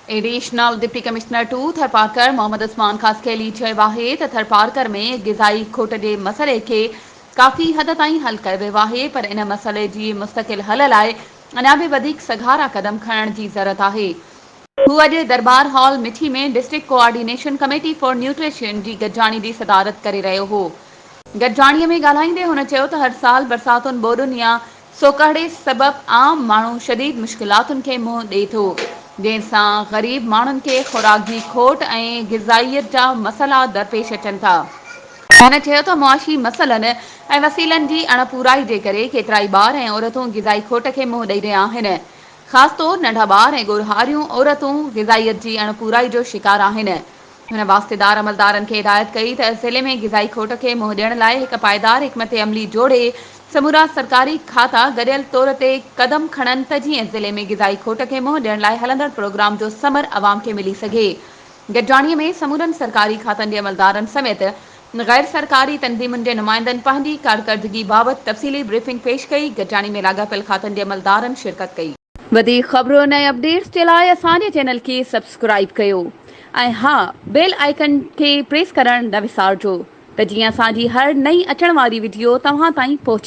Additional deputy commissioner two Tharparkar Muhammad Usman Khaskheli چيو آهي ته ٿرپارڪر ۾ غذائي کوٽ جي مسئلي کي ڪافي حد تائين حل ڪيو ويو آهي پر ان مسئلي جي مستقل حل لاء اڃا به وڌيڪ سگهارا قدم کڻڻ جي ضرورت آهي. هو اڄ Darbar hall Mithi ۾ district coordination committee for nutrition جي گڏجاڻي جي صدارت ڪري رهيو هو. گڏجاڻي ۾ ڳالهائيندي هن چيو ته هر سال برساتن ٻوڏن يا سوڪهڙي سبب عام ماڻهو شديد مشڪلاتن کي منهن ڏئي ٿو، جنهن سان غريب ماڻهن کي خوراڪ جي کوٽ ۽ غذائيت جا مسئلا درپيش اچن ٿا. هن چيو ته معاشي مسئلن ۽ وسيلن جي اڻپورائي جي ڪري ڪيترائي ٻار ۽ عورتون غذائي کوٽ کي منهن ڏئي رهيا آهن، خاص طور ننڍا ٻار ۽ ڳورهاريون عورتون غذائيت جي اڻپورائي جو شڪار آهن. هن واسطيدار عملدارن کي هدايت ڪئي ته ضلعي ۾ غذائي کوٽ کي منهن ڏيڻ لاء هڪ پائيدار حڪمت عملي جوڙي سمورا سرڪاري کاتا گڏيل طور تي قدم کڻن ته جيئن ضلعي ۾ غذائي کوٽ کي منهن ڏيڻ لاء هلندڙ پروگرام جو ثمر عوام کي ملي سگهي. گڏجاڻي ۾ سمورن سرڪاري کاتن جي عملدارن سميت غير سرڪاري تنظيمن جي نمائندن پنهنجي ڪارڪردگي بابت تفصيلي بريفنگ پيش ڪئي. گڏجاڻي ۾ لاڳاپيل کاتن جي عملدارن شرڪت ڪئي. وڌيڪ خبرن ۽ اپڊيٽس جي لاء اسان جي چينل کي سبسڪرائيب ڪيو ۽ ها بيل آئيڪن کي پريس ڪرڻ نه وسارجو ته جيئن اسان جي هر نئين اچڻ واري وڊيو توهان تائين پهچي.